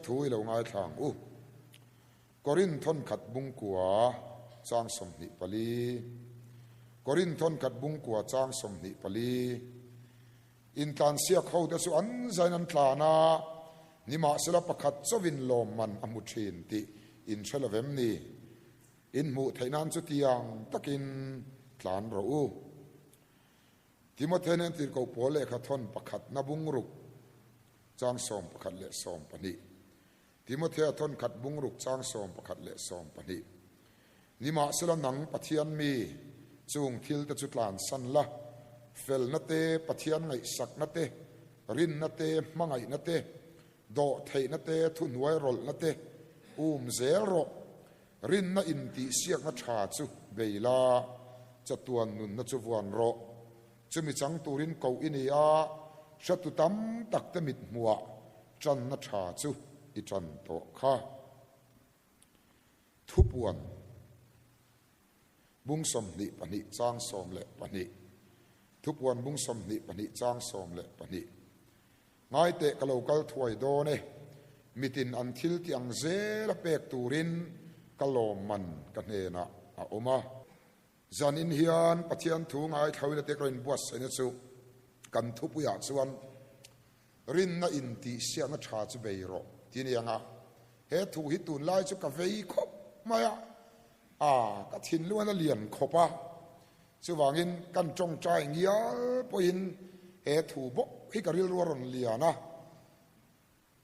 Pathian thu i lo ngaithla ang u. Korin thawnkhat bungkua chang 24. Korin thawnkhat bungkua chang 24. Intlansiak ho te chu an zain an tlan a, nimahsela pakhat chauhin lawmman a hmu thin tih in hre lovem ni? In hmuh theih nan chutiang takin tlan rawh u. Timothea nen tirhkoh pawl lehkha thawn pakhatna bungruk chang 11 leh 12. Timothea thawn khat bungruk chang 11 leh 12. Nimahsela nang Pathian mi, chung thil te chu tlan san la, felna te, Pathian ngaihsakna te, rinna te, hmangaihna te, dawhtheihna te, thuhnuai rawlhna te um zel rawh. Rinna intihsiakna tha chu bei la, chatuan nunna chu vuan rawh. Chumi chang turin koh i ni a, hretu tam tak te mit hmuah tanna tha chu i tan tawh kha. Thupuan bung 22 chang 12. Thupuan bung 22 chang 12. Ngai teh ka lo kal thuai dawn e, mitin an thil ti ang zel a pek turin ka lawmman ka hnenah a awm a. Zanin hian Pathian thu ngaithlawina te ka inbuatsaihna chu kan thupuiah chuan rinna intihsiakna tha chu bei rawh ti a ni ang a. He thu hi tunlai chu ka vei khawp mai a, a ka thinlung a lian khawp a. Chuvangin kan tawngtai ngial pawhin he thu bawk hi ka rilru a rawn lian a.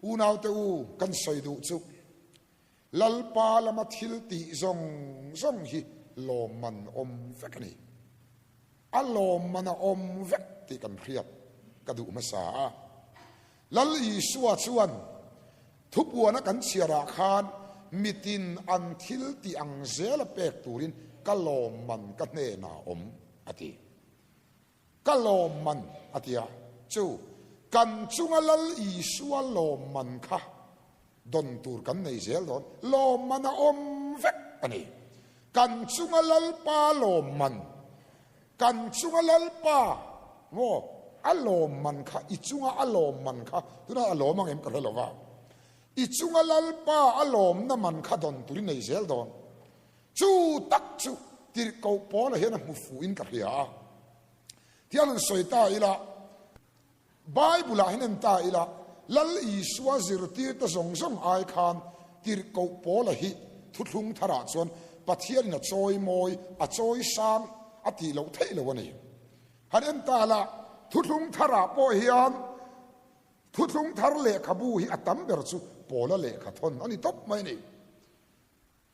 Unaute u, kan sawi duh chu Lalpa lama thil tih zawng zawng hi lawmman awm vek a ni. A lawmman a awm vek tih kan hriat ka duh hmasa a. Lal Isua chuan thupuana kan chhiarah khan mitin an thil tih ang zel a pek turin ka lawmman ka hnenah awm a ti. Ka lawmman a ti a, chu kan chunga Lal Isua lawmman kha don tur kan nei zel dawn, lawmman a awm vek a ni. Kan chunga Lalpa lawmman, kan chunga Lalpa maw a lawmman kha, i chunga a lawmman kha, tunah a lawm ang em ka hre lo va, i chunga Lalpa a lawmna man kha don tur i nei zel dawn. Chu tak chu tirhkoh Paula hian a hmu fuhin ka hria a. Tiang an sawi ta ila, Bible ah hian en ta ila, Lal Isua zirtirte zawng zawng ai khan tirhkoh Paula hi thuthlung tharah chuan Pathianin a chawi mawi, a chawi sang a tih loh theih lo a ni. Han en ta la, thuthlung tharah pawh hian thuthlung thar lehkhabu hi a tam ber chu Paula lehkha thawn a ni tawp mai a ni.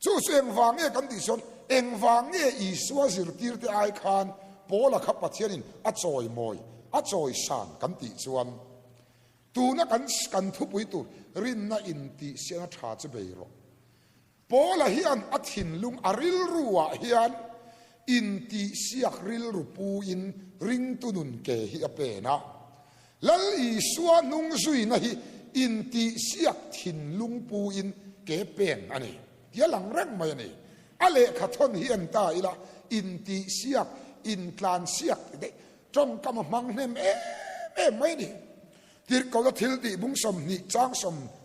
Chu chu engvang nge kan tih chuan engvang nge Isua zirtirte ai khan Paula kha Pathianin a chawi mawi, a chawi san kan tih chuan tuna kan kan thupui tur rinna intihsiakna tha chu bei rawh. Paula hian a thinlung a rilruah hian intihsiak rilru puin ringtu nun ke hi a pen a. Lal Isua hnung zuina hi intihsiak thinlung puin ke pen a ni tih a lang reng mai a ni. A lehkha thawn hi en ta ila, intihsiak, intlansiak tih daih tawngkam a hmang hnem em em mai a ni. Tirhkohna thil tih bung 20 chang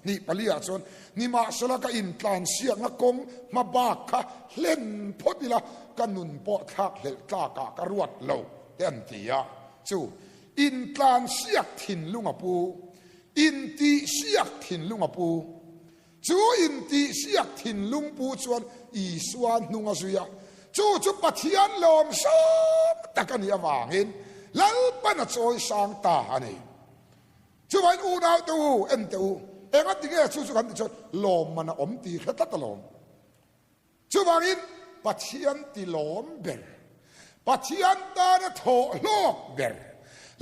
24 ah chuan, Nimahsela ka intlansiakna kawng hma bak kha hlen phawt ila ka nun pawh thlak hlelh tlakah ka ruat lo te an ti a. Chu Intlansiak thinlung a pu, intihsiak thinlung a pu. Chu intihsiak thinlung pu chuan Isua hnung a zui a, chu chu Pathian lawm sawm tak a nih avangin Lalpan a chawi sang ta a ni. Chuvain unau te u, en teh u, engati nge chu chu kan tih chuan lawmman a awm tih hre tlat alawm. Chuvangin Pathian ti lawm ber, Pathian tana thawh hlawk ber,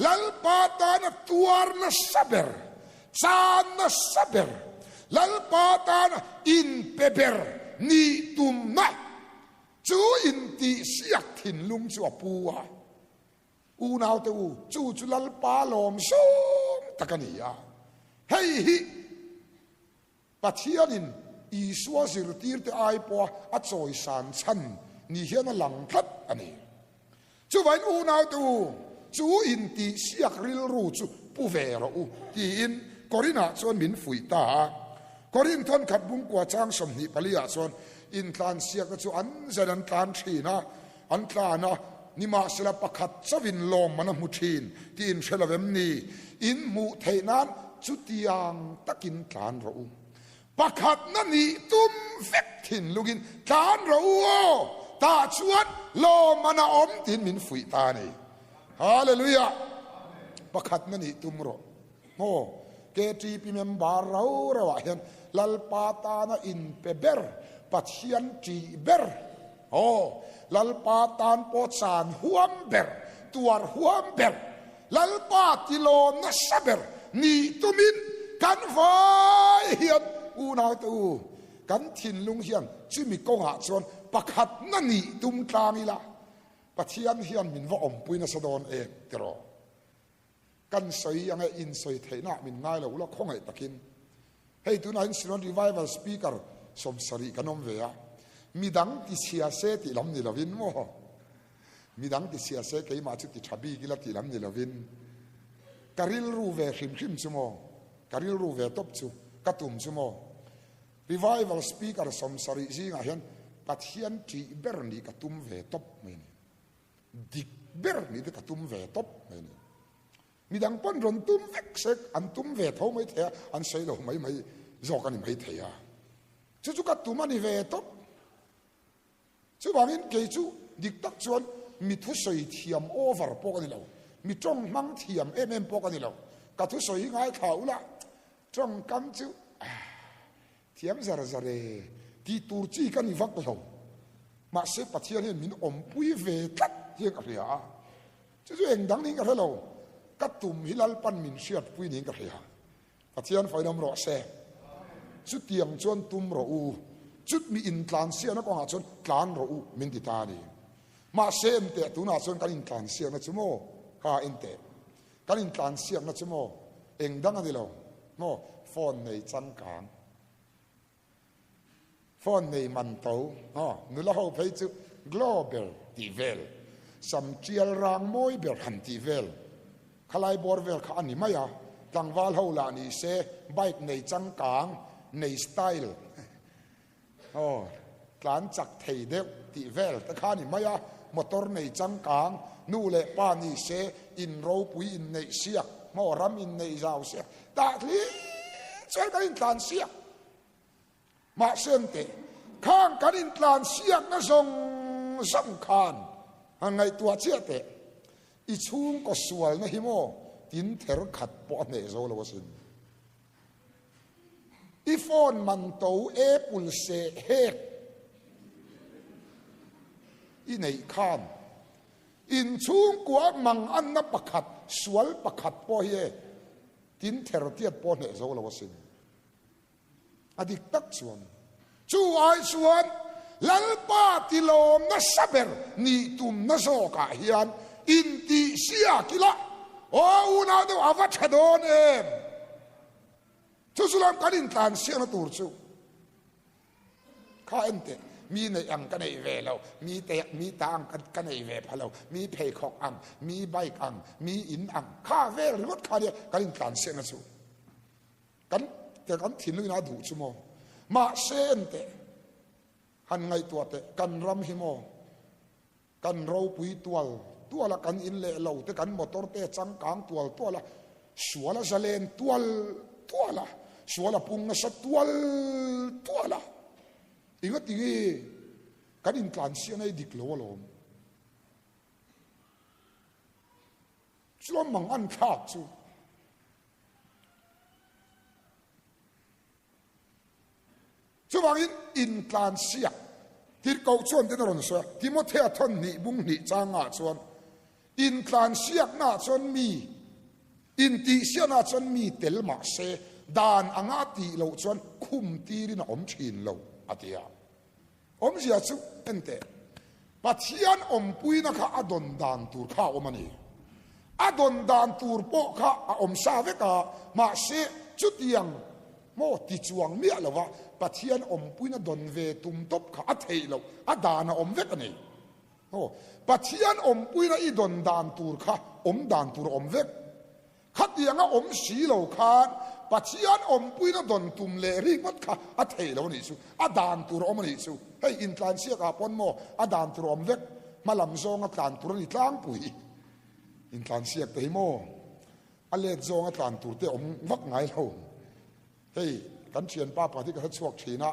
Lalpa tana tuar nasa ber, chan nasa ber, Lalpa tana inpe ber nih tumna chu intihsiak thinlung chu a pu a. Unaute u, chu chu Lalpa lawm zawng tak a ni a. Hei hi Pathianin Isua zirtirte ai pawha a chawisan chhan ni hian a lang tlat a ni. Chuvain unaute u, chu intihsiak rilru chu pu ve rawh u, tiin Korinah chuan min fuih ta a. Korinth thawnkhat bungkua chang 24 ah chuan intlansiakna chu an zen an tlan thin a, an tlan a, nimahsela pakhat chauhin lawmman a hmu thin tih in hre lo em ni? In hmuh theih nan chutiang takin tlan rawh u. Pakhatna nih tum vek thinlungin tlan rawh u aw, tah chuan lawmman a awm tiin min fuih ta a ni. Hallelujah! Pakhatna nih tum rawh. Maw? KTP member rau rauh ah hian Lalpa tana inpe ber, Pathian ṭih ber, aw, Lalpa tan pawh chan huam ber, tuar huam ber, Lalpa tilawm nasa ber nih tumin kan vai hian unaute u, kan thinlung hian chumi kawngah chuan pakhatna nih tum tlang ila Pathian hian min va awmpui nasa dawn em tiraw? Kan sawi ang e, insawi theihna min ngai lo ula khawngaih takin. Hei tunah hian Synod Revival Speaker 70 kan awm ve a, midang ti chhia se tih lam ni lovin maw? Midang ti chhia se keimah chu ti tha bik ila tih lam ni lovin ka rilru ve hrim hrim chu maw? Ka rilru ve tawp chu ka tum chu maw? Revival Speaker 70 zingah hian Pathian ṭih ber nih ka tum ve tawp mai a ni. Dik ber nih te ka tum ve tawp mai a ni. Midang pawn rawn tum vek se an tum ve tho mai thei a, an sawi lo mai mai zawk a ni mai thei a. Chu chu ka tum a ni ve tawp. Chuvangin kei chu dik tak chuan mi thusawi thiam over pawh ka ni lo, mi tawng hmang thiam em em pawh ka ni lo. Ka thusawi hi ngaithla ula, tawngkam chu Thiam zar zar e, tih tur chi ka ni vak lo. Mahse Pathian hian min awmpui ve tlat hian ka hria a, chu chu eng dang niin ka hre lo, ka tum hi Lalpan min hriatpui niin ka hria. Pathian fainawm rawh se. Chutiang chuan tum rawh u, chutmi intlansiakna kawngah chuan tlan rawh u min ti ta a ni. Mahse enteh tunah chuan kan intlansiakna chu maw? Ha enteh. Kan intlansiakna chu maw eng dang a ni lo maw phone nei changkang, phone nei man to aw nula ho phei chu glow ber tih vel, sam tial rang mawi ber han tih vel khalai bawr vel kha a ni mai a, tlangval ho lah ni se bike nei changkang, nei style Aw, tlan chak thei deuh tih vel te kha a ni mai a, motor nei changkang, nu leh pa ni se, in ropui in neih siak, maw ram in neih zau siak, tah thlir chuan kan intlan siak. Mahse an teh, khang kan intlan siakna zawng zawng khan han ngaihtuah chiah teh, i chhungkaw sualna hi maw tin ther khat pawh a hneh zo lo asin. I phone man to Apple seh hek i neih khan inchhungkua mang anna pakhat sual pakhat pawh hi e tin ther tiat pawh hneh zo lo asin. A dik tak chuan chu ai chuan Lalpa tilawm nasa ber nih tumna zawkah hian intihsiak ila aw unau deuh a va tha dawn em? Chu chu lam kan intlansiakna tur chu kha en teh, mi neih ang ka nei ve lo, mi te mi ta ang ka nei ve pha lo, mi pheikhawk ang, mi bike ang, mi in ang, kha vel ringawt kha nia kan intlansiakna chu. Kan kan thinlungin a duh chu maw? Mahse en teh, han ngaihtuah teh, kan ram hi maw? Kan ropui tual tual a, kan in leh lo te, kan motor te a changkang tual tual a, sual a zalen tual tual a, sual a pung nasa tual tual a. Engati nge kan intlansiahna hi dik lo alawm? Chuan mang an thlak chu. Chuvangin intlansiak tirhkoh chuan tin a rawn sawi a, Timothea thawn hnih bung hnih changah chuan intlansiaknaah chuan mi intihsiaknaah chuan mi tel mah se dan anga tih loh chuan khum tirin a awm thin lo a ti a. Awmzia chu enteh, Pathian awmpuina kha a dawn dan tur kha a awm a ni. A dawn dan tur pawh kha a awm sa vek a, mahse chutiang maw ti chuang miah lova Pathian awmpuina dawn ve tum tawp kha a theih loh, a dan a awm vek a ni. Aw, Pathian awmpuina i dawn dan tur kha awm dan tur a awm vek. Khatianga awm si lo khan Pathian awmpuina dawn tum leh rikngawt kha a theih lo a nih chu. A dan tur a awm a nih chu. Hei intlansiak ah pawn maw a dan tur a awm vek, hma lam zawnga tlan tur a ni tlangpui. Intlansiak te hi maw a let zawnga tlan tur te awm vak ngai lo. Hei kan thianpa pakhat hi ka hre chhuak thin a,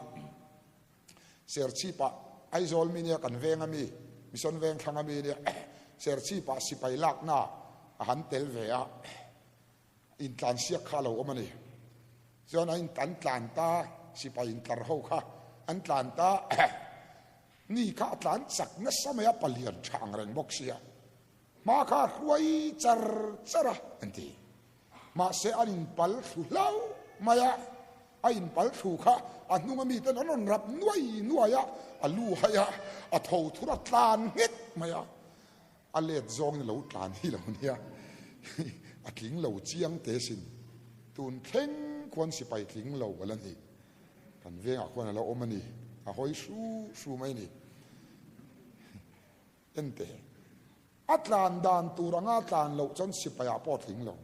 Serchhip ah Aizawl mi nia kan veng ami, Mission veng thlang ami nia Serchhip ah sipai lakna a han tel ve a. Intlansiak kha a lo awm a ni. Chuan an an tlan ta, sipai intlar ho kha an tlan ta, ni kha a tlan chak nasa mai a, palian tha ang reng bawk sia. Hma kha a hruai char char a an ti. Mahse an inpal thlu hlau mai a, a inpal thlu kha a hnunga miten an rawn rap nuai nuai a, a lu hai a, a tho thur a tlan nghet mai a. A let zawng in lo tlan hi lo nia, a tling lo chiang te sin. Tun thleng khuan sipai tling lo a la ni. Kan vengah khuan a lo awm a ni, a hawi hru hru mai a ni. Ente, a tlan dan tur anga tlan loh chuan sipaiah pawh a tling lo.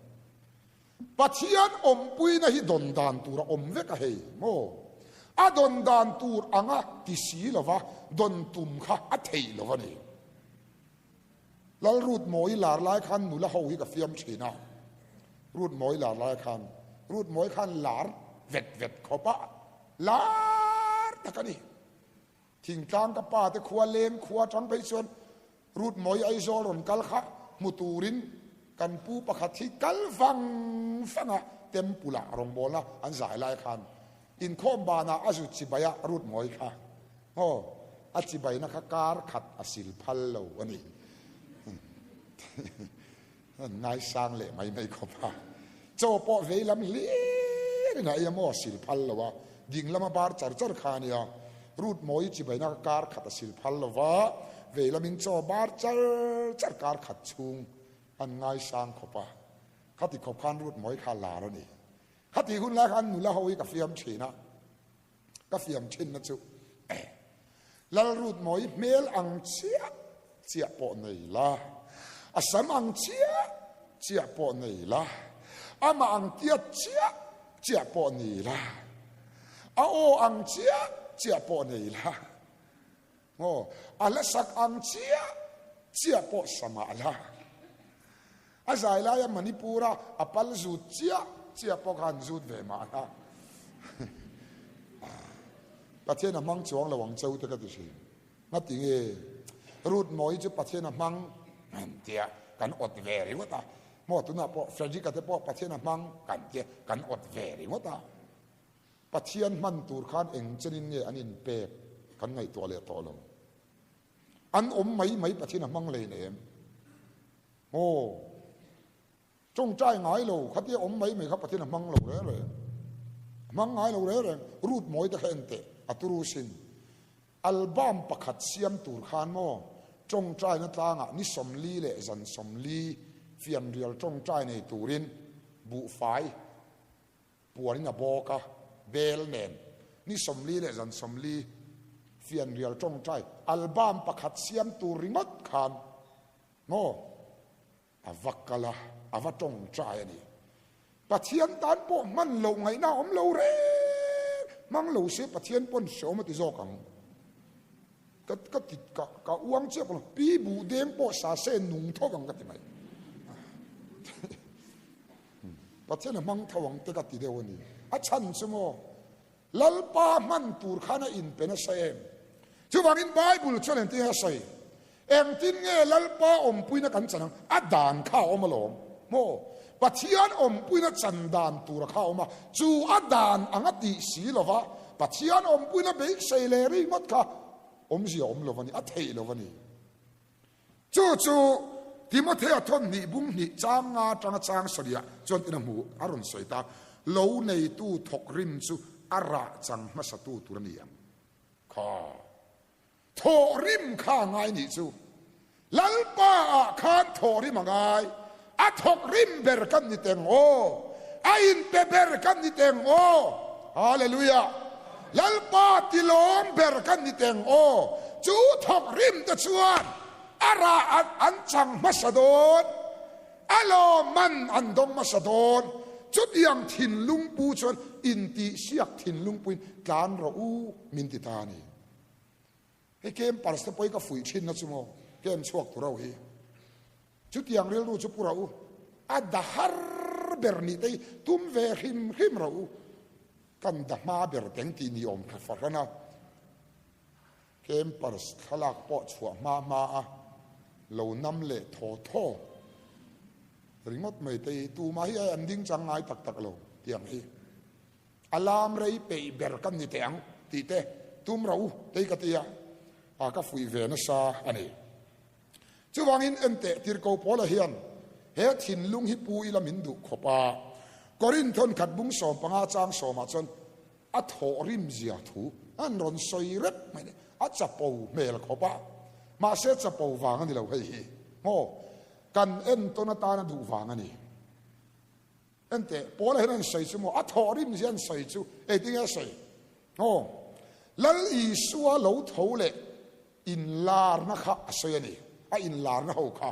Pathian awmpuina hi dawn dan tur a awm vek a hei maw? A dawn dan tur anga ti si lova dawn tum kha a theih lo a ni. Lal Ruth Mawi lar lai khan nula ho hi ka fiam thin a, Ruth Mawi lar lai khan, Ruth Mawi khan lar vet vet khawp a, lar tak a ni. Thingtlang ka pa te khua leng khua atang phei chuan Ruth Mawi Aizawl rawn kal kha hmu turin kan pu pakhat hi kal vang vang a, temple ah rawngbawlna an zai lai khan inkhawm banah a zut chibai a Ruth Mawi kha aw a chibaina kha kar khat a sil phal lo a ni. An ngaisang leh mai mai khawp a, chaw pawh vei lam hlir in a ei a maw sil phal lo a, ding lama bar char char kha a nia, Ruth Mawi chibaina ka kar khat a sil phal lo va, vei lamin chaw bar char char kar khat chhung an ngaisang khawp a, khati khawp khan Ruth Mawi kha lar a ni. Khati hun lai khan nula ho hi ka fiam thin a, ka fiam thin na chu Lal Ruth Mawi hmel ang chiah chiah pawh nei la, a sam ang chiah chiah pawh nei la, amah ang tiat chiah chiah pawh ni la, a aw ang chiah chiah pawh nei la, aw a hlasak ang chiah chiah pawh sa mah la, A zai laia Manipur-a a pal zut chiah chiah pawh kha an zut ve mah la. Pathian a hmang chuang lo ang cheu te ka ti thin. Ngati nge Ruth Mawi chu Pathian a hmang an tia kan awt ve ringawt a. Maw tunah pawh Frederick-a te pawh Pathian a hmang kan tia kan awt ve ringawt a. Pathian hman tur khan eng chenin nge an inpek kan ngaihtuah leh tawh lo. An awm mai mai Pathian a hmang len em? Aw, tawngtai ngai lo khatia awm mai mai kha Pathian a hmang lo reng reng. A hmang ngai lo reng reng. Ruth mawi te kha en teh, a turu sin. Album pakhat siam tur khan maw tawngtaina tlangah ni 40 leh zan 40 fianrial tawngtai nei turin buhfai Puanin a bawk a, bel nen ni 40 leh zan 40 fianrial tawngtai album pakhat siam tur ringawt khan maw a va kal a, a va tawngtai a ni. Pathian tan pawh hman loh ngaihna a awm lo reng, hmang lo se Pathian pawn hreawm a ti zawk ang. Ka ka ti ka ka uang chiah pawh pi buh deng pawh sa se nung tho ang ka ti mai. Pathian a hmang tho ang te ka ti deuh a ni. A chhan chu maw? Lalpa hman tur khan a inpe nasa em? Chuvangin Bible chuan engtin nge a sawi? Engtin nge Lalpa awmpuina kan chan ang? A dan kha a awm alawm. Maw? Pathian awmpuina chan dan tura kha a awm a, chu a dan ang a tih si lova, Pathian awmpuina beisei leh ringawt kha awmzia awm lo a ni, a theih lo a ni. Chu chu Timothea thawn hnih bung hnih chang nga atanga chang sarihah chuan tin a hmu a rawn sawi ta, Lo neitu thawk rim chu a rah chang hmasatu tur a ni ang. Kha thawh rim kha a ngai nih chu. Lalpa ah khan thawh rim a ngai. A thawk rim ber kan ni teng aw. A inpe ber kan ni teng aw. Hallelujah. Lalpa tilawm ber kan ni teng aw. Chu thawk rim te chuan a rah an an chang hmasa dawn. A lawm man an dawng hmasa dawn. Chutiang thinlung pu chuan intihsiak thinlung puin tlan rawh u min ti ta a ni. Hei campers te pawh hi ka fuih thin na chu maw camp chhuak tur ho hi. Chutiang rilru chu pu rawh u, a da har ber nih te hi tum ve hrim hrim rawh u. Kan da hma ber teng tih ni awm kha fahran a. Campers thlalak pawh chhuah hma hma a lo nam leh thaw thaw ringawt mai te hi tumah hi an ding chang ngai tak tak lo tiang hi a lam rei peih ber kan ni teh ang tih te tum rawh u tei ka ti a, a ka fuih ve nasa a ni. Chuvangin enteh tirko Paula hian he thinlung hi pu ila min duh khawp a, Korinthon khat bung 15 chang sawmah chuan A thawhrim zia thu an rawn sawi rep mai ni. A chapo hmel khawp a, mahse chapo vang a ni lo hei hi. Maw? Kan entawn atana duh vang a ni. Enteh, Paula hian an sawi chu maw? A thawhrim zia an sawi chu engtin nge a sawi? Maw? Lal Isua lo tho leh inlarna kha a sawi a ni. A inlarna ho kha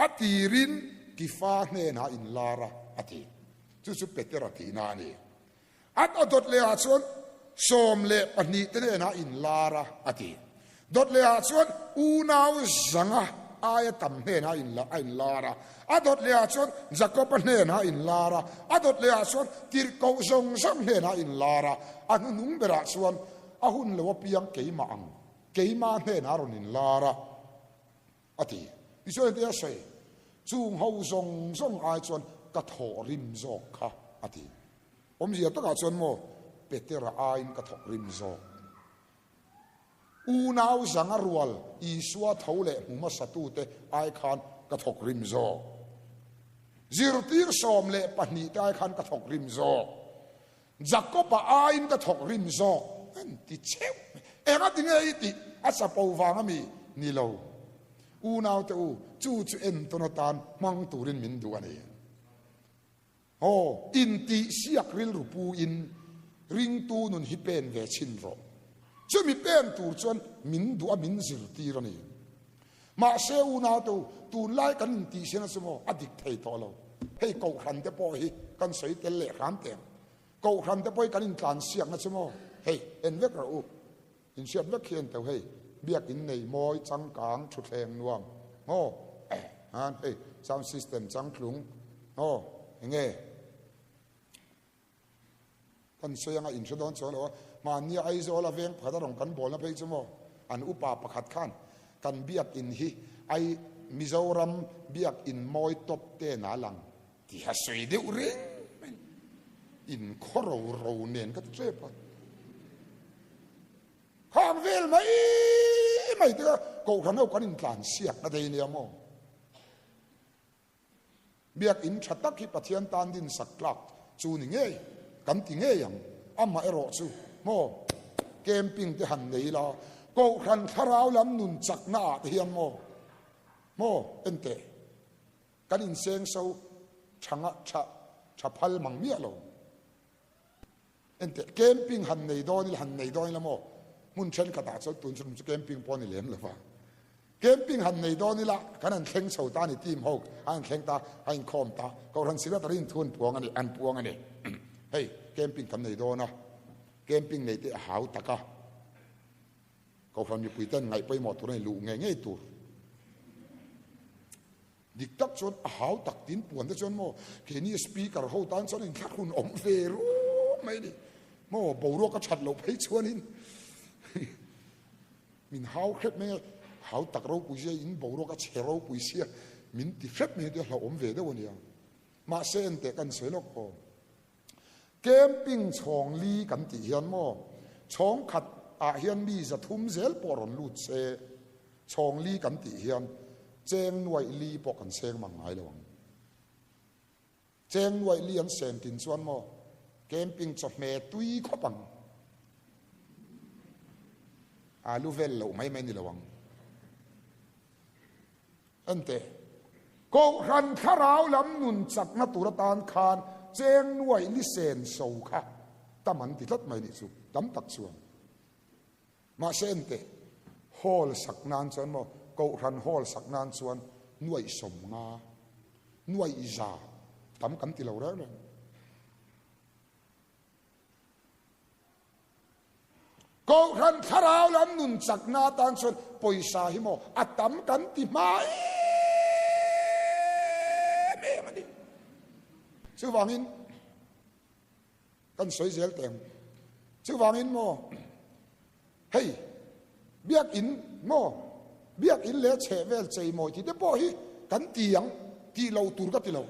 a tirin Kifa hnenah inlar a, a ti. Chu chu Petera tihna a ni. A a dawt leh ah chuan 12 te hnenah inlar a, a ti. Dawt leh ah chuan unau zanga aia tam hnenah a inlar a. A dawt leh ah chuan Jakoba hnenah a inlar a. A dawt leh ah chuan tirhkoh zawng zawng hnenah a inlar a. A hnuhnung berah chuan a hun lo apiang keimah ang, keimah hnenah a rawn inlar a, a ti. Tichuan engtin a sawi? Chung ho zawng zawng ai chuan ka thawh rim zawk kha, a ti. Awmzia takah chuan maw Petera aiin ka thawk rim zawk. Unau zanga rual Isua tho leh hmu hmasatute ai khan ka thawk rim zawk. Zirtir 12 te ai khan ka thawk rim zawk. Jakoba aiin ka thawk rim zawk. An ti cheuh mai. Enga ti nge i tih? A chapo vang a mi? Ni lo. Unaute u, chu chu entawn atan hmang turin min duh a ni. Aw, intihsiak rilru puin ringtu nun hi pen ve chhin rawh. Chumi pen tur chuan min duh a min zirtir a ni. Mahse unaute u, tunlai kan intihsiakna chu maw a dik thei tawh lo. Hei Kohhran te pawh hi kan sawi tel leh hram teh ang. Kohhran te pawh hi kan intlansiakna chu maw hei en vek rawh u. Inhriat vek hian teuh hei biakin nei mawi changkang thutthleng nuam maw han hei sound system changtlung maw enge kan sawi anga inhre dawn chuang lo a mahnia Aizawl a veng pakhat a rawn kan bawlna phei chu maw an upa pakhat khan kan biakin hi ai Mizoram biakin mawi top ten a lang Tiha sawi deuh reng mai in khaw ro ro nen ka ti tep a. Khang vel mai mai te kha kohhran ho kan intlan siak na dei nia maw. Biak in tha tak hi Pathian tan din sak tlak chu ni ngei kan ti ngei ang. Amah erawh chu maw camping te han nei la kohhran thlarau lam nun chakna ah te hian maw maw enteh. Kan inseng so tha nga tha tha phal mang miah lo. Enteh camping han nei dawn ila han nei dawn ila maw hmun thenkhatah chuan tun chu chu camping pawh a ni lem lo va. Camping han nei dawn ila kan han thleng chho ta a ni team ho a han thleng ta a inkhawm ta Kohhran Secretary in thu an puang a ni an puang a ni. Hei camping kan nei dawn a camping nei te a hau tak a. Kohhran mipui ten ngaih pawimawh tur a ni luh ngei ngei tur. Dik tak chuan a hau tak tin puan te chuan maw keini speaker ho tan chuan inthlak hun awm ve rup mai a ni. Maw boruak a that loh phei chuanin min hau hrep mai a, hau tak ropui sia in boruak a chhe ropui sia min ti hrep mai a tia hlauhawm ve deuh a nia. Mahse enteh kan sawi lawk aw. Camping chhawng li kan tih hian maw chhawng khat ah hian mi 300 zel pawh rawn lut se chhawng li kan tih hian cheng nuaih li pawh kan seng mang ngai lo ang. Cheng nuaih li an sen tin chuan maw camping chawhme tui khawp ang. Alu vel loh mai mai ni lo ang. Enteh, Kohhran thlarau lam nun chakna tur atan khan cheng nuaih li sen so kha tam an ti tlat mai nih chu, tam tak chuan. Mahse enteh, hall sak nan chuan maw, Kohhran hall sak nan chuan nuaih 50, nuaih za tam kan ti lo reng reng. Kohhran thlarau lam nun chakna atan chuan pawisa hi maw a tam kan ti hma em em a ni. Chuvangin kan sawi zel teh ang. Chuvangin maw hei biakin maw biakin leh chhehvel cheimawi tih te pawh hi kan ti ang tih lo tur ka ti lo.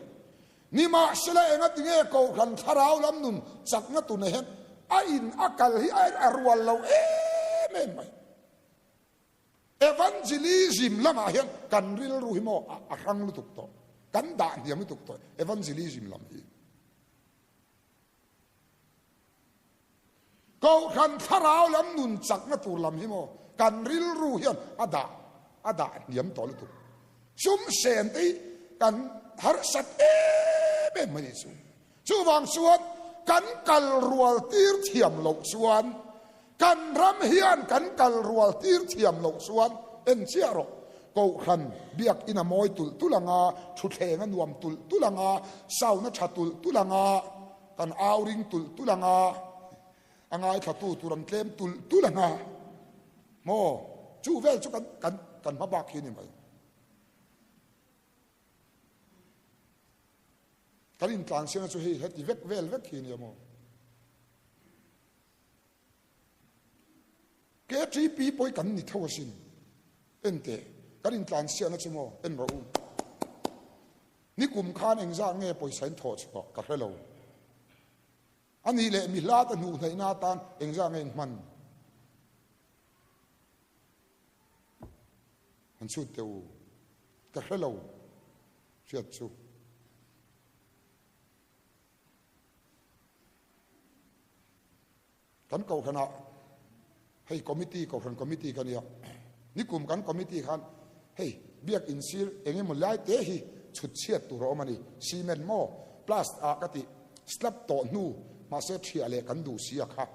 Nimahsela engatinge Kohhran thlarau lam nun chakna tuna hian a in a kal hi a rual lo em em mai. Evangelism lamah hian kan rilru hi maw a hrang lutuk tawh, kan dah hniam lutuk tawh evangelism lam hi. Kohhran thlarau lam nun chakna tur lam hi maw kan rilru hian a dah a dah hniam tawh lutuk. Sum sen te hi kan harsat em em mai ni chu. Chuvang chuan kan kal rual tir thiam loh chuan kan ram hian kan kal rual tir thiam loh chuan en chiah rawh. Kohhran biakin a mawi tulh tulh ang a, thutthleng a nuam tulh tulh ang a, sound a tha tulh tulh ang a, Kan au ring tulh tulh ang a, a ngaithlatu tur an tlem tulh tulh ang a, maw? Chu vel chu kan kan kan hma bak hi a ni mai. Kan intlansiamna chu hei heti vek vel vek hi a nia maw? KTP pawh hi kan ni tho asin. Enteh, kan intlansiahna chu maw en rawh u. Nikum khan engzah nge pawisa in thawh chhuah ka hre lo. A nih leh mi hlat a hnuh hnaihna atan engzah nge in hman? Han chhut teh u. Ka hre lo hriat chu. Kan kohhranah hei committee, kohhran committee ka nia, nikum kan committee khan hei biak in sir eng emaw lai te hi chhut chhiat tur a awm a ni, cement maw plast ah ka tih slab tawh hnu mahse thiah leh kan duh si a kha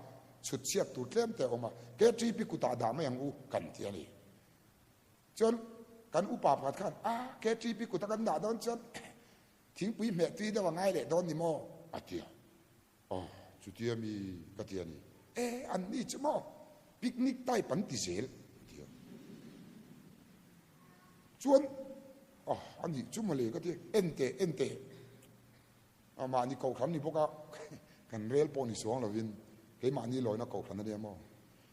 chhut chhiat tur tlem te a awm a, KTP kutah dah mai ang u kan ti a ni. Chuan kan upa pakhat khan a KTP kuta kan dah dawn chuan thingpui hmeh tui deuh a ngai leh dawn ni maw a ti a. Aw, chutia mi ka ti a ni. E, an ni chu maw? Picnic type an ti zel, a ti a. Chuan, aw, a nih chu mawle ka ti a. En teh, en teh. A mahni kohhran ni bawk a, kan rel pawh ni chuang lovin keimahni lawina kohhran a nia maw?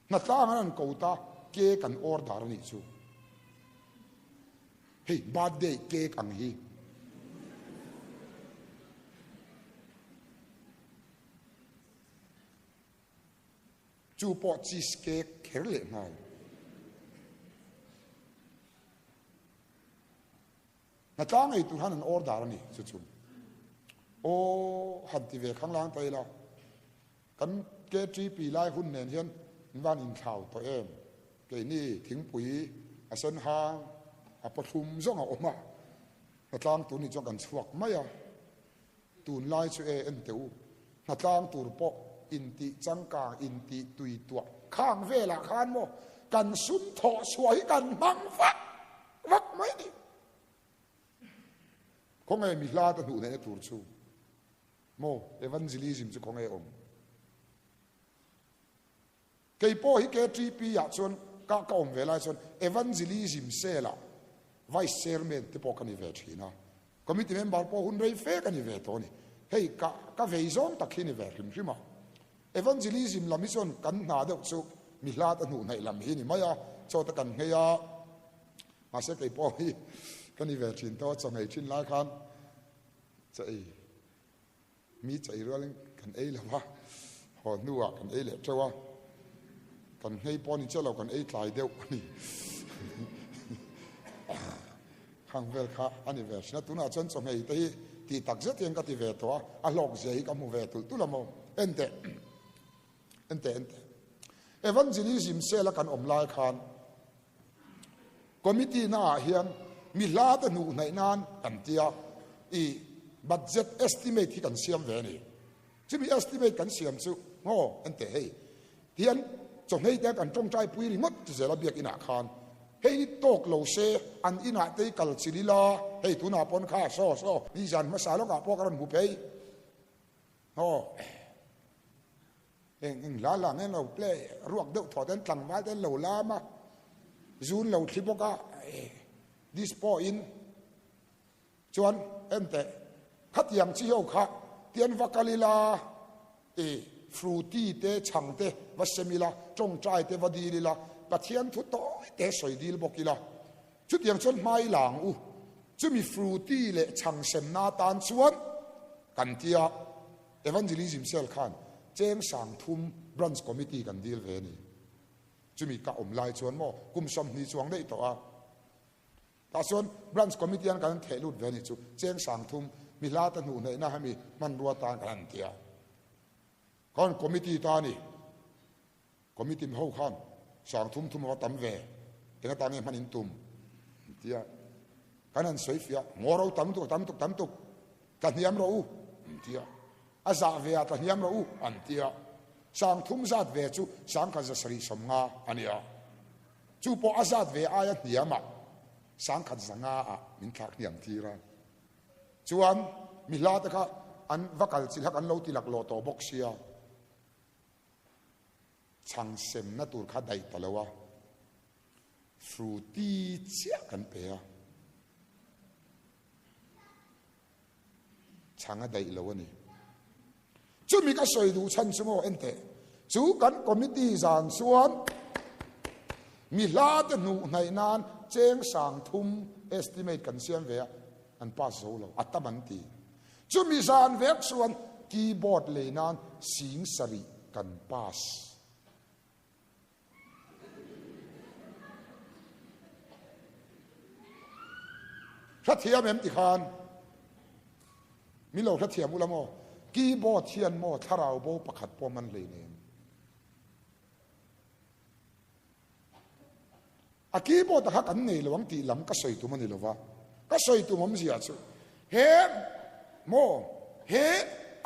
Hnatlang an an ko ta, cake an order a nih chu. Hei birthday cake ang hi. Chu pawh cheese cake kher leh nghal. Hnatlang ei tur han an order a ni chu chu. Aw han ti ve khanglang ta ila. Kan KTP lai hun nen hian in van inthlau tawh em? Keini thingpui a sen hang a pawthlum zawng a awm a, hnatlang tur ni chuan kan chhuak mai a. Tunlai chu e en teh u, hnatlang tur pawh intih changkang, intih tui tuah khang velah khan maw kan sum thawh chhuah hi kan hmang vak vak mai a ni. Khawnge mi hla te hnuh neihna tur chu maw evangelism chu khawnge awm? Kei pawh hi KTP ah chuan ka ka awm ve lai chuan Evangelism Cell ah Vice Chairman te pawh ka ni ve thin a, Committee member pawh hun rei fe ka ni ve tawh a ni. Hei ka ka vei zawng tak hi ni ve hrim hrim a. Evangelism lam hi chuan kan hna deuh chu mi hlat a hnuh hnaih lam hi ni mai a, chaw te kan nghei a, mahse kei pawh hi ka ni ve thin tawh a, chaw nghei thin lai khan chaw ei Mi chei rualin kan ei lo a, haw hnuah kan ei leh teuh a, kan nghei pawh ni chiah lo, kan ei tlai deuh a ni. Khang vel kha a ni ve thin a, tunah chuan chawhmei te hi tih tak zet hian ka ti ve tawh a, a hlawk zia hi ka hmu ve tulh tulh a maw? En teh, en teh, en teh. Evangelism sela kan awm lai khan Committee na ah hian mi hla te hnuh hnaih nan kan tia i budget estimate hi kan siam ve a ni. Chumi estimate kan siam chu ngaw en teh hei tihian chawhmei te kan tawngtai pui ringawt ti zel a biakin ah khan hei hi tawk lo se an inah te hi kal chil ila hei tunah pawn kha saw saw nizan hmasa lawkah pawh ka rawn hmu phei ngaw. Eng eng hla hla nge lo play ruak deuh thaw ten tlangval ten lo lam a, zun lo thli bawk a, dispo in chuan en teh khatiang chi ho kha tian va kal ila i fruity te chhang te va sem ila tawngtai te va dil ila Pathian thu tawi te sawi dil bawk ila chutiang chuan hmai lang u chumi fruity leh chhang semna tan chuan kan tia. Evangelism Cell khan cheng 3000 Branch Committee kan dil ve a ni. Chumi ka awm lai chuan maw kum 20 chuang daih tawh a. Tah chuan Branch Committee an kan theh lut ve a ni chu cheng 3000 mi hla te hnuh hneihna hemi hmanrua tan kan han ti a. Khan Committee ta a ni. Committee ho khan 3000 thum a va tam ve, eng atan nge hman in tum? An ti a. Kan han sawi fiah, Ngaw ro tam tuk, tam tuk, tam tuk, tla hniam rawh u, an ti a. A zah ve ah tla hniam rawh u, an ti a. 3000 zat ve chu 1750 a ni a. Chu pawh a zat ve aia hniamah 1100 ah min thlak hniam tir a. Chuan mi hla te kha an va kal chilh a kan lo ti laklawh tawh bawk sia. Chhang semna tur kha daih ta lo a, Fruity chiah kan pe a, chhang a daih lo a ni. Chumi ka sawi duh chhan chu maw enteh, chu kan committee zan chuan mi hla te hnuh hnaih nan cheng 3000 estimate kan siam ve a, an pass zo lo, a tam an ti. Chumi zan vek chuan keyboard lei nan 7000 kan pass. Hrethiam em ti khan min lo hrethiam ula maw? Keyboard hian maw thlarau bo pakhat pawh man hlei nem. A keyboard a kha kan nei lo ang tih lam ka sawi tum a ni lova, ka sawi tum awmzia chu he maw he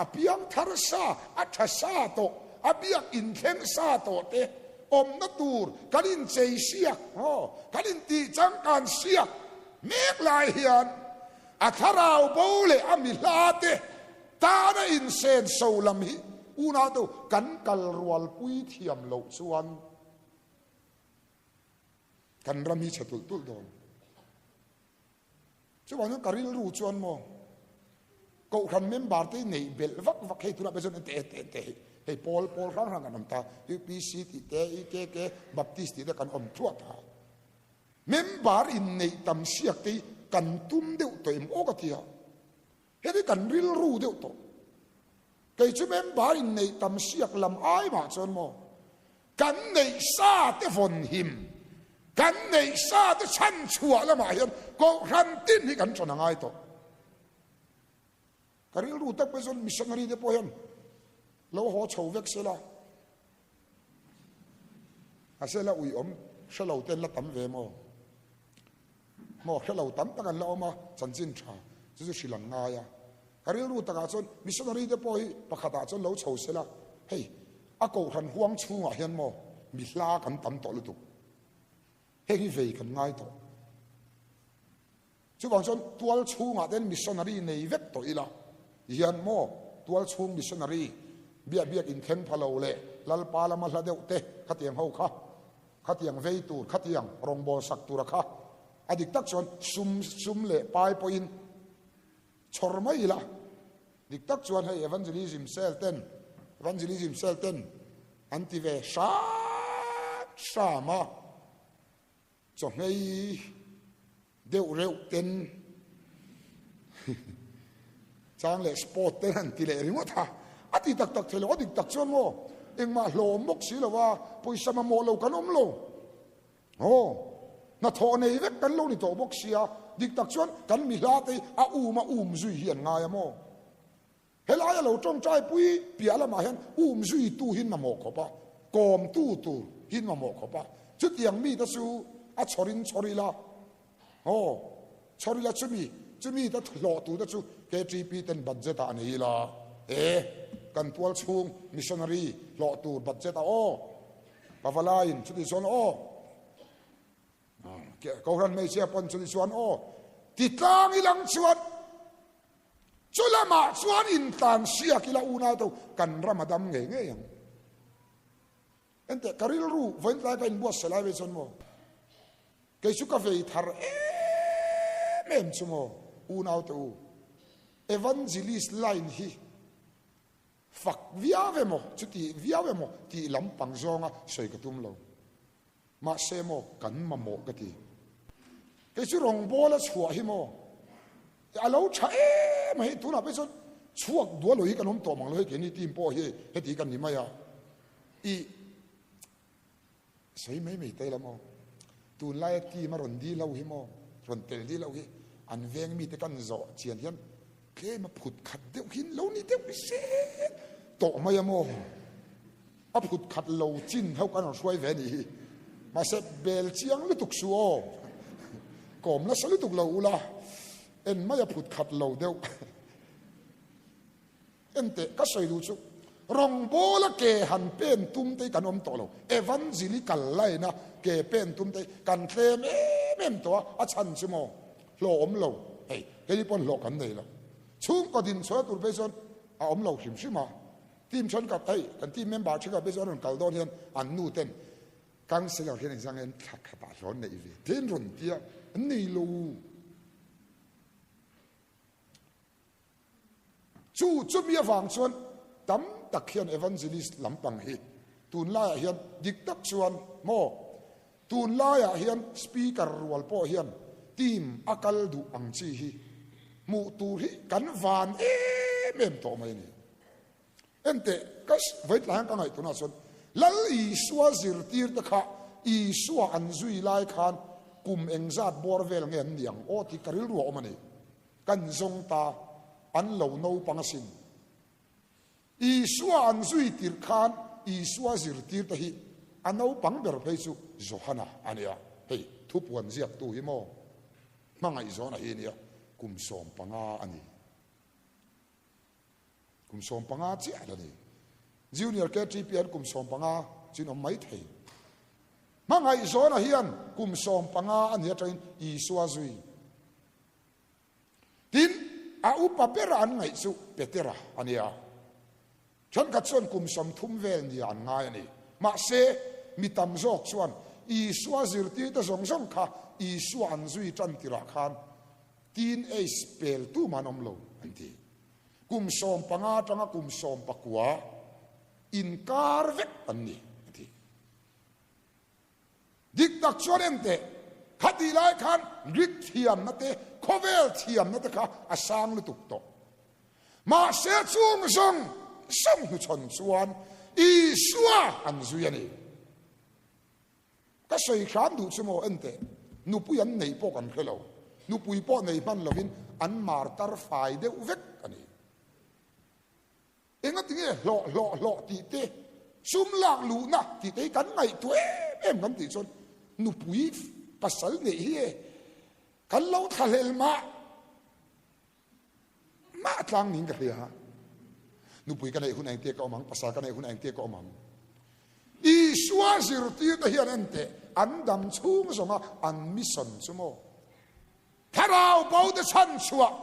a piang thar sa, a tha sa tawh, a biak inthleng sa tawh te awmna tur kan inchei siak maw kan intih changkan siak mek lai hian a thlarau bo leh a mi hla te tana insen so lam hi unau te kan kal rualpui thiam loh chuan Kan ram hi chhe tulh tulh dawn. Chuvang chuan ka rilru chuan maw Kohhran member te neih belh vak vak hei tunah pawh chuan te te te hei hei pawl pawl hrang hrang kan awm ta UPC tih te EKK Baptist tih te kan awm thuah ta. Member in neih tam siak te hi kan tum deuh tawh em aw ka ti a. Heti kan rilru deuh tawh. Kei chu member in neih tam siak lam ai mah chuan maw kan neih sa te vawn him, kan neih sa te chhan chhuah lamah hian Kohhran tin hi kan ṭan a ngai tawh. Ka rilru tak pawh chuan missionary te pawh hian lo haw chho vek sela, a sela uiawm hre lo ten la tam ve maw? Maw hre lo tam tak an la awm a, chanchin tha chu chu hrilh an ngai a. Ka rilru takah chuan missionary te pawh hi pakhatah chuan lo chho sela, hei a kohhran huang chhungah hian maw mi hla kan tam tawh lutuk, heng hi vei kan ngai tawh. Chuvang chuan tual chhungah ten missionary nei vek tawh ila tihian maw tual chhung missionary biak biak inthleng pha lo leh Lalpa lama hla deuh te khatiang ho kha khatiang vei tur khatiang rawngbâwl sak tura kha a dik tak chuan sum sum leh pai pawhin chhawr mai ila dik tak chuan hei evangelism cell ten evangelism cell ten an ti ve hram hram a. Chawhmei deuh reuh ten chang leh sport ten han ti leh ringawt a, a ti tak tak thei lo, a dik tak chuan maw engmah hlawm bawk si lo a, pawisa mamawh lo kan awm lo, aw hnathawh nei vek kan lo ni tawh bawk sia, dik tak chuan kan mi hla te hi a um a um zui hi an ngai a maw. Helaia lo tawngtai pui piah lamah hian um zuitu hi mamawh khawp a, kawmtu tur hi mamawh khawp a. Chutiang mite chu a chhawrin chhawr ila, aw, chhawr ila chumi, chumi te hlawh tur te chu KTP ten budget ah nei ila, e, kan tual chhung missionary hlawh tur budget ah aw, Pavalaiin chuti chuan aw, Kohhran hmeichhia pawn chuti chuan aw, ti tlang ilang chuan, Chu lamah chuan intlan siak ila unau to kan ram a dam ngei ngei ang. Enteh, ka rilru vawiin tlai ka inbuatsaih lai ve chuan maw, kei chu ka vei thar em em chu maw, unaute u, Evangelist line hi fak viau emaw, chuti viau emaw tih lampang zawnga sawi ka tum lo. Mahse maw, kan mamawh ka ti. Kei chu rawngbawla chhuah hi maw, a lo tha em a hei, tunah pawh hi chuan chhuak dual lo hi kan awm tawh mang lo hei keini team pawh hi heti kan ni mai a. I sawi mai mai ta ila maw, tunlaia team a rawn dil ho hi maw, rawn tel dil ho hi an veng mite kan zawh chian hian tlem a phut khat deuh hi an lo ni deuh zel tawh mai a maw. A phut khat lo chin ho kan rawn hruai ve a nih hi. Mahse bel chiang lutuk su aw. Kawm nasa lutuk lo ula, en mai a phut khat lo deuh. Enteh, ka sawi duh chu rawngbawla ke han pen tum te hi kan awm tawh lo. Evangelical line a ke pen tum te hi kan tlem em em tawh a, a chhan chu maw hlawh awm lo. Hei, keini pawn hlawh kan nei lo. Chhungkaw dinchhuahna tur phei chuan a awm lo hrim hrim a. Team thenkhat hei kan team member thenkhat phei chu an rawn kal dawn hian an nu ten councillor hian engzang nge thla khatah hlawn neih ve te an rawn tia an nei lo. Chu chumi avang chuan tam tak hian evangelist lampang hi tunlaiah hian dik tak chuan maw tunlaiah hian speaker rual pawh hian team a kal duh ang chi hi hmuh tur hi kan van em em tawh mai a ni. Enteh, ka vawitlai hian ka ngaih tunah chuan Lal Isua zirtirte kha Isua an zui lai khan kum engzat bawr vel nge an ni ang aw tih ka rilru a awm a ni. Kan zawng ta, an lo naupang asin. Isua an zui tirh khan Isua zirtirte hi a naupang ber phei chu Johana a nia. Hei, thupuan ziaktu hi maw? Hmangaihzawna hi nia, kum 15 a ni. Kum 15 chiah la ni. Junior KTP an kum 15 chin awm mai thei. Hmangaihzawna hian kum 15 a ni atangin Isua zui. Tin, a upa bera an ngaih chu Petera a nia. Thenkhat chuan kum 30 vel nia an ngai a ni. Mahse, mi tam zawk chuan Isua zirtirte zawng zawng kha Isua an zui tan tirah khan teen age pel tu man awm lo an ti. Kum 15 atanga kum 19 inkar vek an ni a ti. Dik tak chuan enteh, khatih lai khan Greek thiamna te, khawvel thiamna te kha a sang lutuk tawh. Mahse chung zawng zawng hnuchhawn chuan Isua an zui a ni. Ka sawi hram duh chu maw enteh, nupui an neih pawh kan hre lo. Nupui pawh nei hman lovin an martar fai deuh vek a ni. Engati nge hlawh hlawh hlawh tih te, sum lak luhna tih te hi kan ngaihtuah em em kan tih chuan nupui pasal neih hi e kan lo thlahlel mah mah tlang niin ka hria. Nupui ka neih hun engtia ka awm ang, pasal ka neih hun engtia ka awm ang. Isua zirtirte hian enteh an dam chhung zawnga an mission chu maw? Thlarau bo te chhan chhuah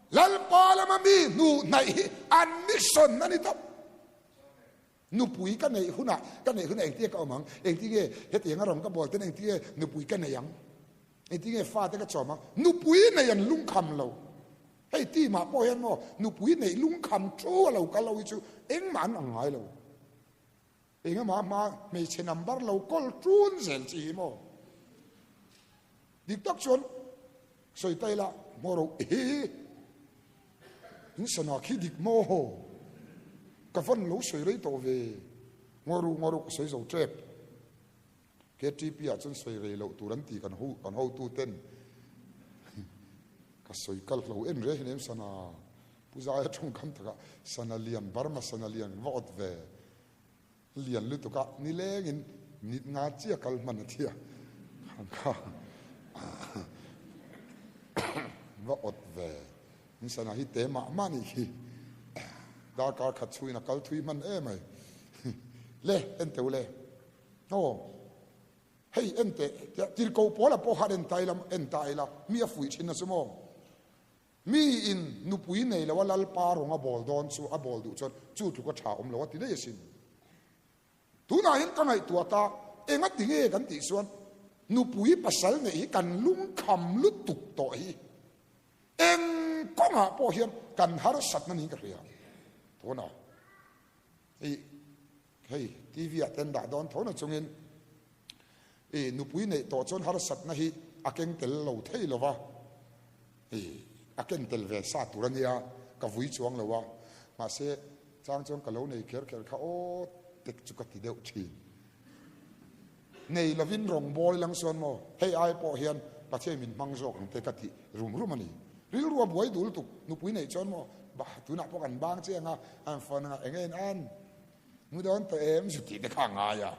Lalpa lama mi hnuh hnaih hi an mission a ni tawp. Nupui ka neih hunah ka neih hunah engtinge ka awm ang? Engtinge hetianga ram ka bawl ten engtinge nupui ka nei ang? Engtinge fate ka chawm ang? Nupui nei an lungkham lo. Hei team ah pawh hian maw nupui neih lungkham thu a lo kal lo hi chu engmah an ang ngai lo. Engemaw hma hmeichhe number lo kawl ṭun zel chi hi maw? Dik tak chuan sawi ta ila maw ro hi in sana khi dik maw ka van lo sawi rei tawh ve ngaw ru ngaw ru ka sawi zo ṭep KTP ah chuan sawi rei loh tur an ti kan ho kan hotu ten ka sawi kal hlo en reng em sana Pu Zaia tawngkam takah sana lian Burma sana lian va awt ve Lian lutuk a, nilengin nit nga chiah kal hman a thia kha va awt ve. In sana hi te mah mah nih khi darkar khat chhuin a kal thui hman em ai. Le en teu le. Aw hei en teh tirko pawl a pawh khan en ta ila en ta ila mi a fuih thin a chu maw. Mi in nupui nei lo a Lalpa rawng a bawl dawn chu a bawl duh chuan chu tluk a tha awm lo a ti daih asin. Tunah hian ka ngaihtuah ta, engati nge kan tih chuan nupui pasal neih hi kan lungkham lutuk tawh hi. Eng kawngah pawh hian kan harsatna niin ka hria. Tuna i hei TV ah ten dah dawn tho na chungin i nupui neih tawh chuan harsatna hi a keng tel lo thei lo va, i a ken tel ve sa tur a nia, ka vui chuang lo a, mahse chang chuan ka lo nei kher kher kha aw tek chu ka ti deuh thin. Nei lovin rawngbawl ilang chuan maw hei ai pawh hian Pathian min hmang zawk ang te ka ti rum rum a ni. Rilru a buai dul tuk nupui neih chuan maw bah tunah pawh kan bang che anga an phone anga eng en an mu dawn tawh em zu tih te kha a ngai a.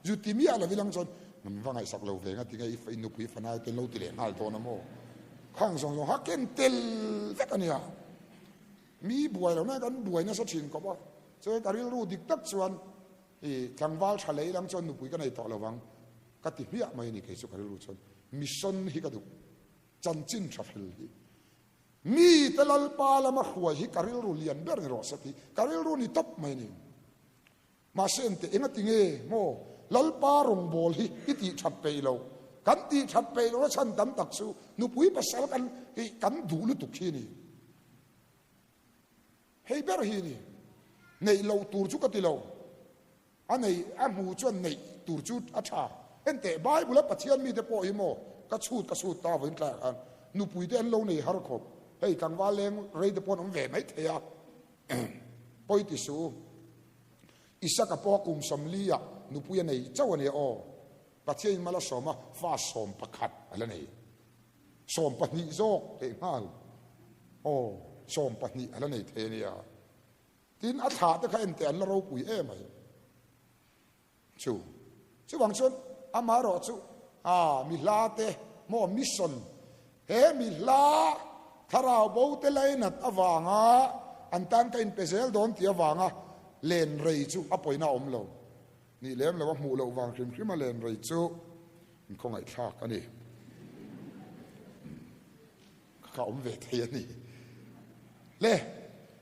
Zu ti miah lo ilang chuan min va ngaihsak lo ve nga tinge i nupui fanai te lo ti leh nghal dawn a maw. Khang zawng zawng kha ken tel vek a nia. Mi buai lo na kan buai nasa thin khawp a. Chuan ka rilru dik tak chuan I tlangval tha lei lam chuan nupui ka nei tawh lo vang ka ti hmiah mai a ni kei chu ka rilru chuan mission hi ka duh chanchin tha hril hi mi te lalpa lama hruai hi ka rilru lian ber ni rawh se ti ka rilru ni tawp mai a ni mahse ente enga ti nge maw lalpa rawngbawl hi i tih that peih lo kan tih that peih lo na chhan tam tak chu nupui pasal kan kan duh lutuk hi a ni. Hei ber hi ni. Neih loh tur chu ka ti lo. A nei, a hmu chuan neih tur chu a tha. Enteh, Bible a Pathian mite pawh hi maw ka chhut ka chhut ta vawiin tlaiah khan nupui te an lo nei har khawp. Hei tlangval leng rei te pawh an awm ve mai thei a. Pawi ti suh u. Isaka pawh a kum 40 ah nupui a nei chauh a nia aw. Pathianin mal a sawm a, fa 11 a la nei. 12 zawk leh nghal aw 12 a la nei thei a nia. Tin a thlah te kha ente an la ropui em mai chu. Chuvang chuan amaherawh chu a mi hla te maw mission he mi hla thlarau bo te lainat avanga an tan ka inpe zel dawn tih avanga len rei chu a pawina a awm lo. Nih lem lo a hmuh loh vang hrim hrim a len rei chu inkhawngaihthlak a ni. Ka awm ve thei a ni. Le,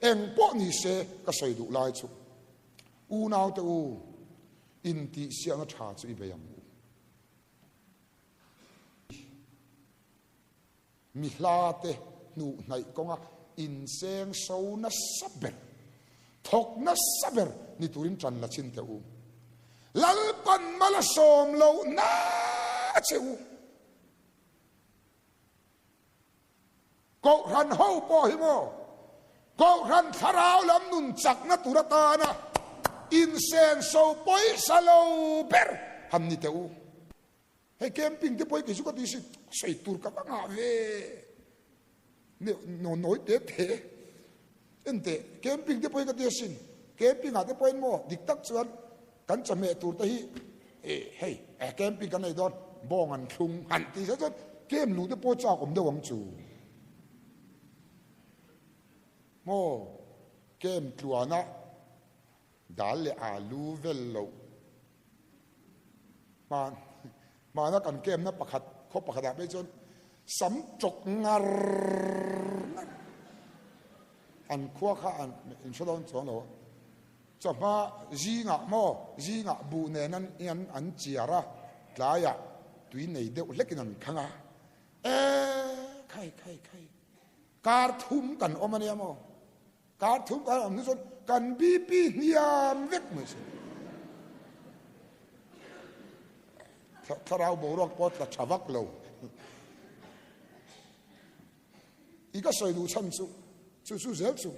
eng pawh ni se ka sawi duh lai chu unaute u intihsiakna tha chu i bei ang u. Mi hlate hnuh hnaih kawnga inseng so nasa ber, thawk nasa ber ni turin ṭan la chhin teh u. Lalpan mal a sawm loh na che u. Kohhran ho pawh hi maw, Kohhran thlarau lam nun chakna tur atana insenso pawisa lo ber han ni teh u. Hei camping te pawh hi kei chu ka ti si sawi tur ka va ngah ve no nawi te te ente camping te pawh hi ka ti asin camping ah te pawhin maw dik tak chuan kan chawhmeh tur te hi e hei camping kan nei dawn bawng an thlung han tih zet chuan camp luh te pawh chak awm deuh ang chu maw camp tluana dal leh alu vel loh Hman hmana kan kemna pakhat khaw pakhatah phei chuan sam chawk ngar ngar an khua kha an inhre dawn chuang lo a. Chawhma zingah maw zingah buh nen an an an chiar a, tlaiah tui nei deuh hlekin an khang a. E khai khai khai kar thum kan awm a nia maw. Kar thum kan awm hnu chuan kan BP hniam vek mai si. Thlarau boruak pawh tla tha vak lo. I ka sawi duh chhan chu chu chu zel chu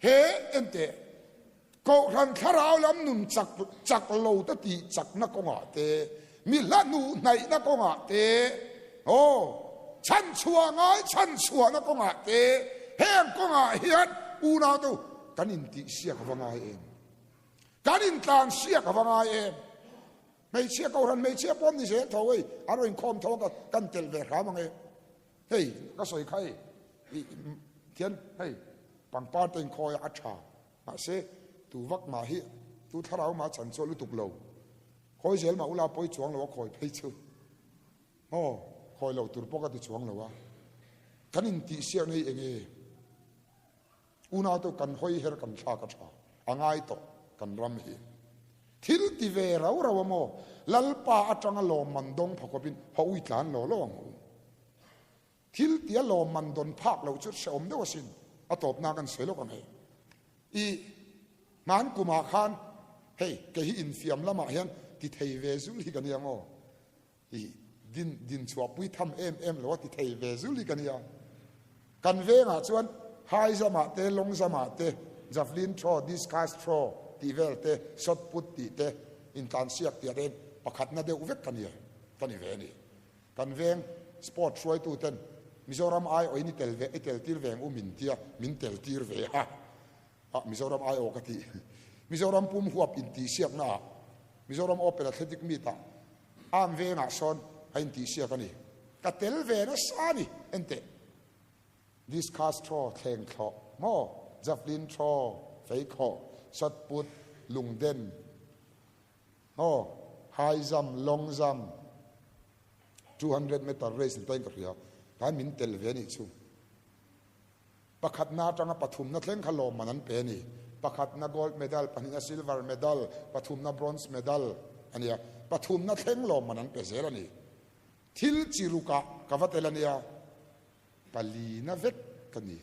he ente kohhran thlarau lam nun chak chak lo te tih chakna kawngah te mi hla hnu hnaihna kawngah te aw chhanchhuah ngai chhanchhuahna kawngah te heng kawngah hian unau te kan intihsiak a va ngai em kan intlansiak a va ngai em hmeichhia kohhran hmeichhia pawh ni zel tho hei an rawn inkhawm tho a kan telh ve hram ang e hei ka sawi kha hei thian hei pangpar te inkhawi a tha Mahse, tu vak mah hi tu thlarau mah chan chuah lutuk lo. Khawi zel mah ula pawi chuang lo a khawi phei chu. Aw, khawi loh tur pawh ka ti chuang lo a. Kan intihsiakna hi enge? Unau te kan hawi her kan thlak a tha, a ngai tawh kan ram hi. Thil ti ve rau rau a maw? Lalpa atanga lawmman dawng pha khawpin haw ui tlan law law ang u. Thil tia lawmman dawn phak loh chu hrehawm deuh asin, a tawpna kan sawi lawk ang e. I hman kumah khan hei kei hi infiam lamah hian ti thei ve zul hi ka nia maw? I din din chhuahpui tham em em lo a ti thei ve zul hi ka nia. Kan vengah chuan high jump-ah te, long jump-ah te, javelin throw, discus throw tih vel te, shot put tih te, intlansiak tih ah te pakhatna deuh vek ka nia, ka ni ve a ni. Kan veng sport hruaitu ten Mizoram aiawhin i tel ve, i tel tir ve ang u min tia, min tel tir ve a. Ah, Mizoram aiawh ka tih. Mizoram pum huap intihsiakna ah, Mizoram Open Athletic Meet ah Arm vengah sawn a intihsiak a ni. Ka tel ve nasa a ni, enteh. Discus throw, thleng thlawh, maw? Javelin throw, fei khawh, shot put, lungden, maw? High jump, long jump, 200 meter race ni tain ka hria. Tlai min tel ve a nih chu. Pakhatna atanga pathumna thleng kha lawmman an pe a ni. Pakhatna gold medal, pahnihna silver medal, pathumna bronze medal a nia. Pathumna thleng lawmman an pe zel a ni. Thil chi rukah ka va tel a nia, palina vek ka ni.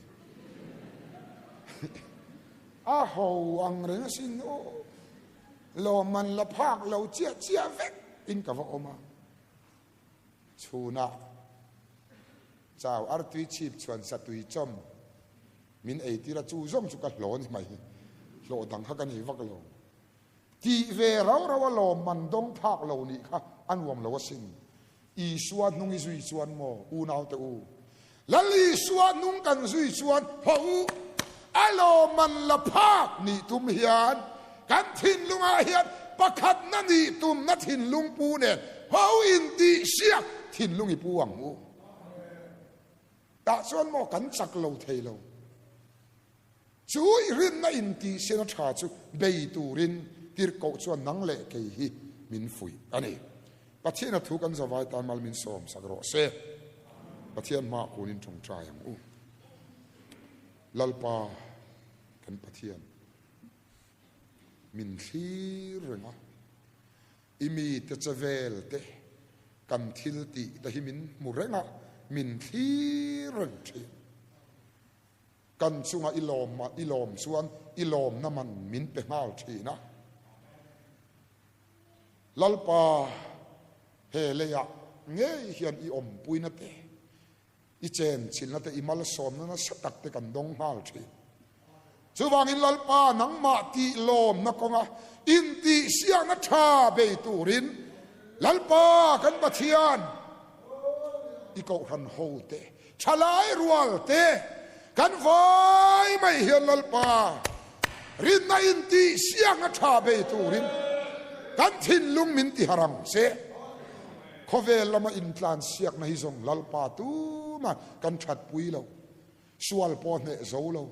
A ho ang reng asin aw. Lawmman la phak lo chiah chiah vek in ka va awm a. Chhunah chau artui chhip chuan satui chawm min ei tir a, chu zawng chu ka hlaw ni mai, hlawh dang kha ka nei vak lo. Tih ve rau rau a lawm man dawng phak lo nih kha a nuam lo asin. Isua hnung i zui chuan maw unaute u, Lal Isua hnung kan zui chuan haw u, a lawmman la phak nih tum hian kan thinlungah hian pakhatna nih tumna thinlung pu nen haw intihsiak thinlung i pu ang u. Tah chuan maw kan chak lo thei lo. Chu i rinna intihsiakna tha chu bei turin tirhkoh chuan nang leh kei hi min fuih a ni. Pathian a thu kan zavai tan mal min sawm sak rawh se. Pathian hmaah kunin tawngtai ang u. Lalpa kan Pathian min thlir reng a, i mite che vel te, kan thil tih te hi min hmu reng a, min thlir reng thin. Kan chunga i lawm i lawm chuan i lawmna man min pe nghal thin a. Lalpa, he leiah ngei hian i awmpuina te, i chenchilhna te, i malsawmna nasa tak te kan dawng nghal thin. Chuvangin Lalpa, nangmah tih lawmna kawnga intihsiakna tha bei turin Lalpa kan Pathian i kohhran ho te, Thalai rual te kan vai mai hian Lalpa rinna intih sianga tha bei turin kan thinlung min ti harh ang che. Khawvel lama intlan siakna hi zawng Lalpa tuma kan thatpui lo, sual pawh hneh zo lo.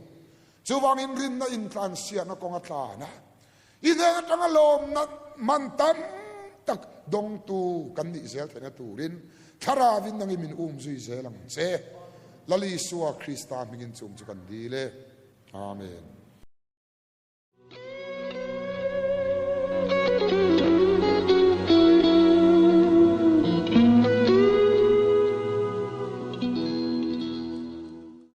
Chuvangin rinna intlan siakna kawng a tlan a, i hnen atanga lawmna man tam tak dawngtu kan nih zel theihna turin Thlaravin nangin min um zui zel ang che. Lal Isua Krista hmingin chung chu kan dil e. Amen.